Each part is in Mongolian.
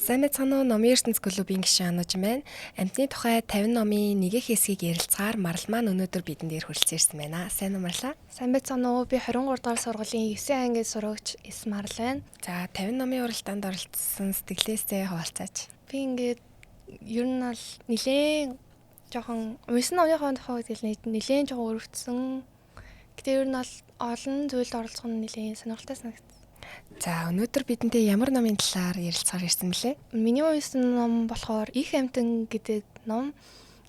Сайн байцгаана уу? Номын ертөнц клубын гишүүн Анууж байна. Амьтны тухай 50 номын нэгэн хэсгийг ярилцгаар Марал маань өнөөдөр бидэнд дээр хүрэлцэн ирсэн байна. Сайн уу, Марлаа? Сайн байцгаана уу? Би 23 дугаар сургуулийн 9 ангийн сурагч Эс Марал байна. За, 50 номын уралдаанд оролцсон сэтгэлээсээ хуваалцаач. Би ингээд ер нь бол нилээн жоохон уншсан номынхоо тухай гэдэг нилээн жоохон өрөвдсөн. Гэтэ ер нь бол олон зүйлд оролцох нь нилээн сонирхолтой санагдсан. За, өнөөдөр бидэнтэй ямар номын талаар ярилцахаар ирсэн бэлээ? Миний уншсан ном болохоор Их амьтан гэдэг ном.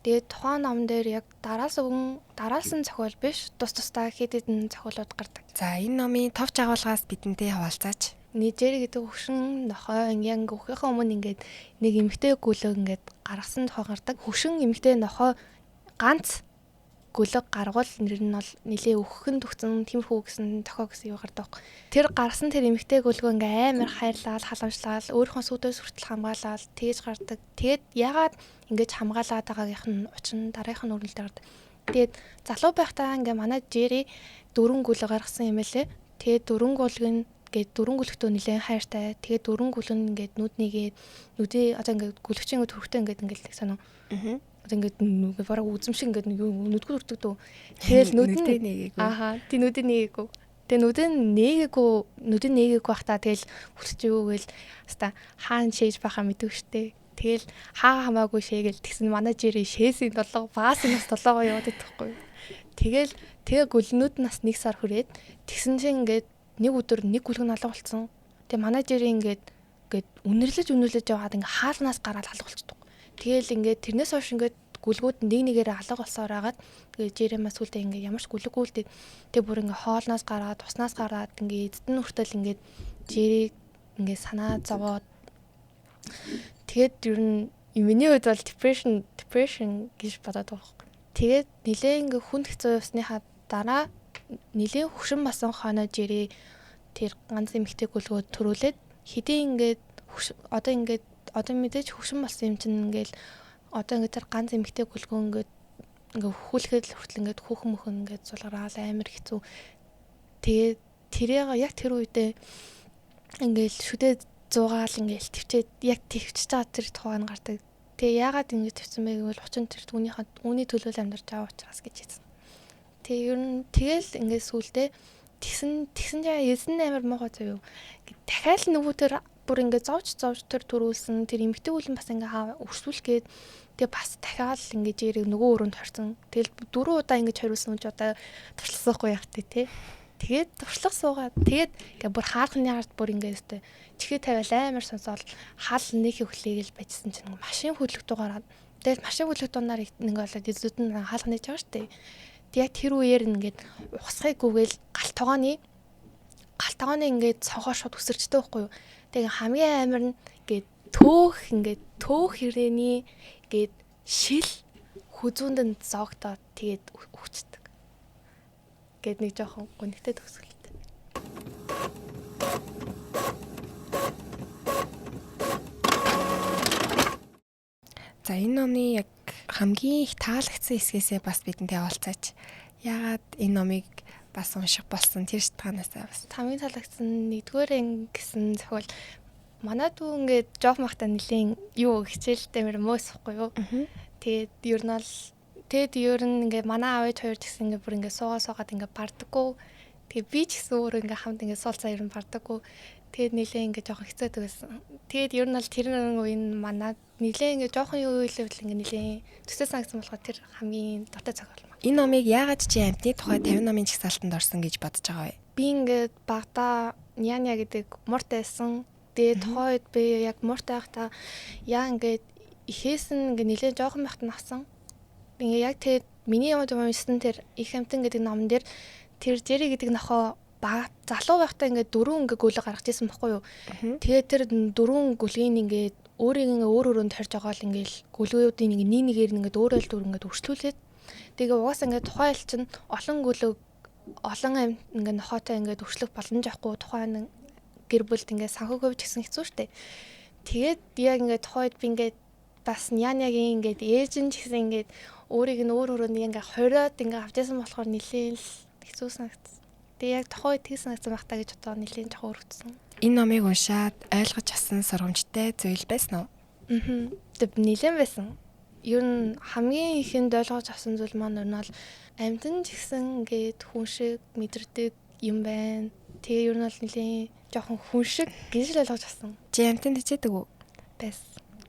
Тэгээд тухайн ном дээр яг дараалсан зохиол биш, тус тусдаа хэд хэдэн зохиолууд гардаг. За, энэ номын товч агуулгаас бидэнтэй хуваалцаач. Нижери гэдэг хөвшин нохой ингээ үхийнхээ өмнө ингээд нэг эмэгтэй гүлэг ингээд гаргасан тухай гардаг. Хөвшин эмэгтэй нохой ганц гүлэг гаргавал нэр нь бол нилээ өөхөн төгцөн тиймэрхүү гэсэн тохио гэсэн юу гардаг. Тэр гарсан тэр эмэгтэй гүлгөө ингээ амар хайрлаад халамжлал өөрийнхөө сүдээс хүртэл хамгаалаад тэгэж гардаг. Тэгээд ягаад ингэж хамгаалаад байгаагийнх нь учир нь дараагийнх нь өрнөлтөөр гардаг. Тэгээд залуу байхдаа ингээ манай Жери дөрвөн гүлэг гаргасан юм байлээ. Тэгээд дөрвөн гүлэг нь ингээд дөрвөн гүлэгтөө нилээн хайртай. Тэгээд дөрвөн гүлэг нь ингээд нүд нэгээд нүдээ одоо ингээд гүлэгчийн ингээд төрхтэй ингээд ингээд нэг санаа. Аа. Одоо ингээд бараг үзэм шиг ингээд нүдгүү төрдөг дөө. Тэгэл нүд нь нээгээгүй. Ааха. Тий нүдээ нээгээгүй. Тэгээ нүдэн нээгээгүй, нүдэн нээгээгүй байхдаа тэгэл хүсэж юу гээл хаста хаан шээж байхаа мэддэг штэ. Тэгэл хаа хамаагүй шээгээл тэгсэн манай жирийн шээсийн долоо баасын нас долоогоо яваад идэх байхгүй. Тэгэл тэгээ гүлнүүд нас 1 сар хүрээд тэгсэн чинь ингээд нэг өдөр нэг гүлэг нь алга болцсон. Тэгээ манай жирийн ингээд үнэрлэж яваад ингээд хаалнаас гараад алга болчихдог. Тэгэл ингээд тэрнээс хойш ингээд гүлгүүд нэг нэгээрээ алга болсоор хагаад тэгээ Жерема сүлдээ ингээд ямар ч гүлэг үлдээд тэгээ бүр ингээд хоолноос гараад уснаас гараад ингээд эзэд нь хүртэл ингээд Жерийг ингээд санаа зовоод тэгээд ер нь миний хувьд бол depression гэж бодоод байгаа байхгүй. Тэгээд нилээ ингээд хүнд хэцүү явсныхаа дараа нилээн хөшин басан хоноо Жери тэр ганц эмэгтэй гүлгөө төрүүлээд хэдийн ингээд одоо ингээд одоо мэдээж хөшин болсон юм чинь ингээл одоо ингээд тэр ганц эмэгтэй гүлгөө ингээд ингээ хөхүүлэхэд л хүртэл ингээд хүүхэн мөхөн ингээд сулгараал амар хэцүү. Тэгээд тэрийг яг тэр үедээ ингээл шүдэ зуугаал ингээл төвчээд яг төвчж байгаа тэр тухай нь гардаг. Тэгээ яагаад ингэж төвчсөн бэ гэвэл учир нь тэр түүнийхээ үүний төлөө л амьдарч байгаа учраас гэж хэлсэн. Тэгээ ер нь тэгэл ингээд сүулдэ тэгсэн чинь эзэн амар муухай заяа. Дахиад нөгөөтөр бүр ингээд зовж тэр төрүүлсэн тэр эмэгтэй хүлэн бас ингээ хаа өрсүүлэх гээд тэгээ бас дахиад ингээд жирэг нөгөө өрөөнд хорсон. Тэгэл дөрөв удаа ингээд хориулсан гэж одоо туршласахгүй яах вэ те. Тэгээд туршлага суугаад тэгээд ингээ бүр хаалхны ард бүр ингээд өстэй чихээ тавиал амар сонсоол хаал нэг хөлийгэл байжсан чинь машин хөдлөх дугаараад тэгэл машин хөдлөх дуунаар ингээ болоод эзүүд нь хаалх нээж байгаа штэ. Тэг яг тэр үеэр ингээд ухсахыг гүгээл гал тогооны ингээд цонхоо шууд өсөрчтэй байхгүй юу. Тэгээ хамгийн амар нь ингээд төөх хэрээний ингээд шил хүзүүнд нь зоогтоод тэгээд өвчдөг. Гээд нэг жоохон гонигтай төгсгөлтэй. За, энэ номны яг хамгийн их таалагдсан хэсгээсээ бас бидэнтэй хуваалцаач. Яагаад энэ номыг бас унших болсон тэр шалтгаанаас бас. Хамгийн таалагдсан нэгдүгээр анги гэсэн зохиол манай дүү ингээд жоох махта нэлийн юу хичээлтэй мэр мөөсөхгүй юу. Тэгээд ер нь бол тэгээд ер нь ингээд манай аав ээж хоёр ч гэсэн ингээд бүр ингээд суугаад ингээд бардаггүй. Тэгээд би ч гэсэн өөрөө ингээд хамт ингээд суулцаа ер нь бардаггүй. Тэгээд нилээ ингээд жоохон хэцээдэг байсан. Тэгээд ер нь бол тэр үе нь манай нилээ ингээд жоохон юу илэвэл ингээд нилээ төсөө санагдсан болохоор тэр хамгийн дуртай зохиол маа. Энэ номыг яагаад чи амьтны тухай 50 номын жагсаалтанд орсон гэж бодож байгаа вэ? Би ингээд багада Няня гэдэг мууртай байсан. Тэгээд тухайн үед би яг мууртай байхдаа яа ингээд ихээс нь ингээд нилээ жоохон байхад нь авсан. Ингээд яг тэгээд миний юм уншсан тэр Их амьтан гэдэг номон дээр тэр Жери гэдэг нохоо залуу байхдаа ингээд дөрвөн ингээ гүлэг гаргаж ирсэн бохгүй юу. Тэгээд тэр дөрвөн гүлгийг ингээд өөрийг ингээ өөр өрөөнд хорж байгаа л ингээл гүлгүүдийн ингээ нэг нэгээр ингээд өөрөө л дүр ингээд өршлүүлээд тэгээ угаасаа ингээд тухайн ил чинь олон гүлэг олон амь ингээ нохоотой ингээд өршлөх боломж авахгүй тухайн гэр бүлд ингээд санхүүг хөвж гисэн хэцүү шттэ. Тэгээд яг ингээд тухайд би ингээд бас Нянягийн ингээд ээж нь ч гэсэн ингээд өөрийг нь өөр өрөөнд ингээ хориод ингээ авч ясан болохоор нилээн л хэцүү санагдсан. Тэгээ яг тухайн үед тгий санагдсан байх та гэж одоо нэлийн жоохон өрөвдсөн. Энэ номыг уншаад ойлгож авсан сургамжтай зүйл байсан уу? Тэг нэлээд байсан. Ер нь хамгийн ихэнд ойлгож авсан зүйл маань ер нь бол амьтан ч гэсэн ингээд хүн шиг мэдэрдэг юм байна. Тэгээ ер нь бол нэлийн жоохон хүн шиг гэж л ойлгож авсан. Чи амьтан тэжээдэг үү?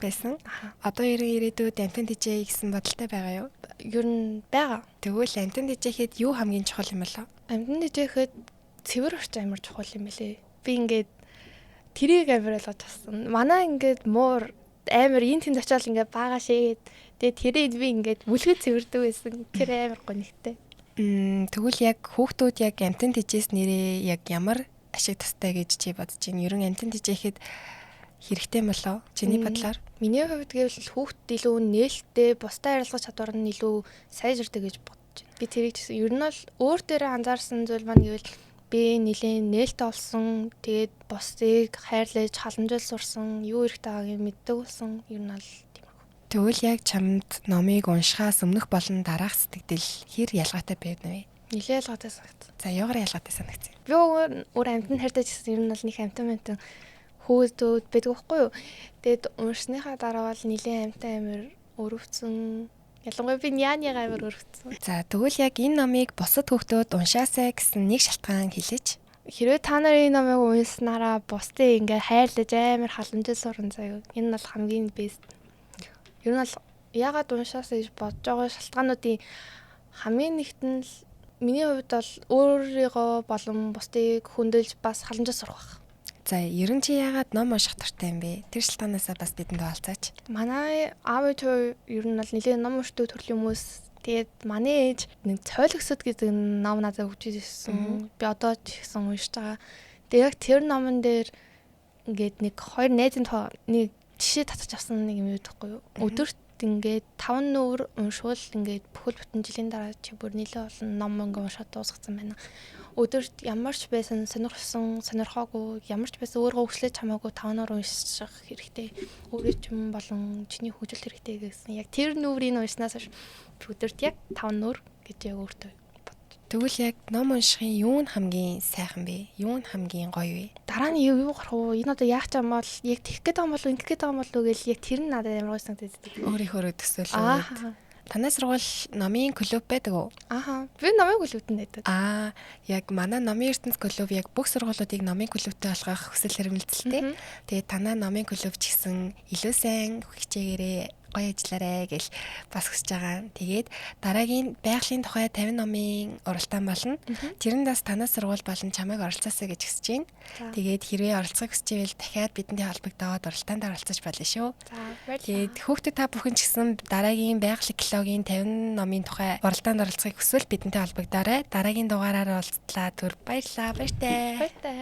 Байсан. Одоо ерэн ирээдүйд амьтан тэжээе гэсэн бодолтой байгаа юу? Ер нь байгаа. Тэгвэл амьтан тэжээхэд юу хамгийн чухал юм болоо? Амьтан тэжээхэд цэвэр орчин амар чухал юм билээ. Би ингээд тэрийг амар ойлгож авсан. Манай ингээд муур амар эн тэнд очиод ингээд бага шээгээд тэгээ тэрийг би ингээд бүлгэд цэвэрдэг байсан. Тэр амар гонигтай. Тэгвэл яг хүүхдүүд яг амьтан тэжээс нэрээ яг ямар ашиг тустай гэж чи бодож байна? Ерөн амьтан тэжээхэд хэрэгтэй болоо? Чиний бодлоор? Миний хувьд гэвэл хүүхд илүү нээлттэй, бусдад харилцах чадвар нь илүү сайжирдаг гэж бодож байна. Би тэрийг ч гэсэн ер нь бол өөр дээрээ анзаарсан зүйл маань гэвэл би нэлээд нээлттэй болсон. Тэгээд бусдыг хайрлаж, халамжил сурсан, юу хэрэгтэй байгааг мэддэг болсон. Ер нь бол тиймэрхүү. Тэгвэл яг чамд номыг уншихаас өмнөх болон дараах сэтгэгдэл хэр ялгаатай байв вэ? Нэлээд ялгаатай санагдсан. За, юугаар ялгаатай санагдсан? Би өөр амьтанд хайртай ч гэсэн ер нь бол нэг амьтан хөөдүүд байдаг байхгүй юу? Тэгээд уншсныхаа дараа бол нэлээд амьтан амар өрөвцөн. Ялангуяа би Няныгаа амар өрөвцөн. За, тэгвэл яг энэ номыг бусад хүүхдүүд уншаасай гэсэн нэг шалтгаан хэлээч. Хэрвээ та нарын энэ номыг уншсанараа бусдыг ингээ хайрлаж амар халамжил суран заяа. Энэ бол хамгийн best. Ер нь бол яагаад уншаасай гэж бодож байгаа шалтгаануудын хамгийн нэгт нь л миний хувьд бол өөрийгөө болон бусдыг хөндөөлж бас халамжил сурах байх. За, ер нь чи яагаад ном унших дуртай юм бэ? Тэр шалтгаанасаа бас бидэнд хуваалцаач. Манай аав ээж ер нь бол нэлээд ном уншдаг төрлийн хүмүүс. Тэгээд манай ээж нэг Цойлогсод гэдэг ном надад өгч ирсэн. Би одоо ч ихсэн уншиж байгаа. Тэгээд яг тэр номон дээр ингээд нэг хоёр найзын нэг жишээ татаж авсан нэг юм юу гэхгүй юу? Өдөрт ингээд 5 нүүр уншвал ингээд бүхэл бүтэн жилийн дараа чи бүр нэлээд олон ном ингээд уншаад дуусгацсан байна. Өдөрт ямар ч байсан сонирхсон, сонирхоогүй, ямар ч байсан өөрийгөө хүчлээж хамаагүй 5 нүүр унших хэрэгтэй. Өөрөө ч юм болон чиний хөгжил хэрэгтэй гэсэн. Яг тэр нүүрийг уншснаас хойш өдөрт яг 5 нүүр гэж яг өөртөө бодож. Тэгвэл яг ном уншихын юу нь хамгийн сайхан бэ? Юу нь хамгийн гоё вэ? Дараа нь юу гарах вэ? Энэ одоо яах ч юм бол яг тэгэх гээд байгаа юм болов, ингэх гээд байгаа юм болов гэл яг тэр нь надад амар гоё санагддаг. Өөрийнхөө төсөөлөөд. Танай сургууль номын клуб байдаг уу? Аха. Би номын клубт байдаг. Аа, яг манай номын ертөнц клуб яг бүх сургуулиудыг номын клубтэй болгох хүсэл эрмэлзэлтэй. Тэгээд танай номын клуб ч гэсэн илүү сайн хичээгээрээ гоё ажиллаарэ гэж бас хүсэж байгаа. Тэгээд дараагийн байгалийн тухай 50 номын уралдаан болно. Тэрэнд бас танай сургууль болон чамайг оролцоосой гэж хүсэж байна. Тэгээд хэрвээ оролцохыг хүсч ивэл дахиад бидэнтэй холбогдоод уралдаанд оролцож болно шүү. За, баярлалаа. Тэгээд хүүхдүүд та бүхэн ч гэсэн дараагийн байгалийн экологийн 50 номын тухай уралдаанд оролцохыг хүсвэл бидэнтэй холбогдоорой. Дараагийн дугаараар уулзлаа. Түр баярлалаа. Баяртай. Баяртай.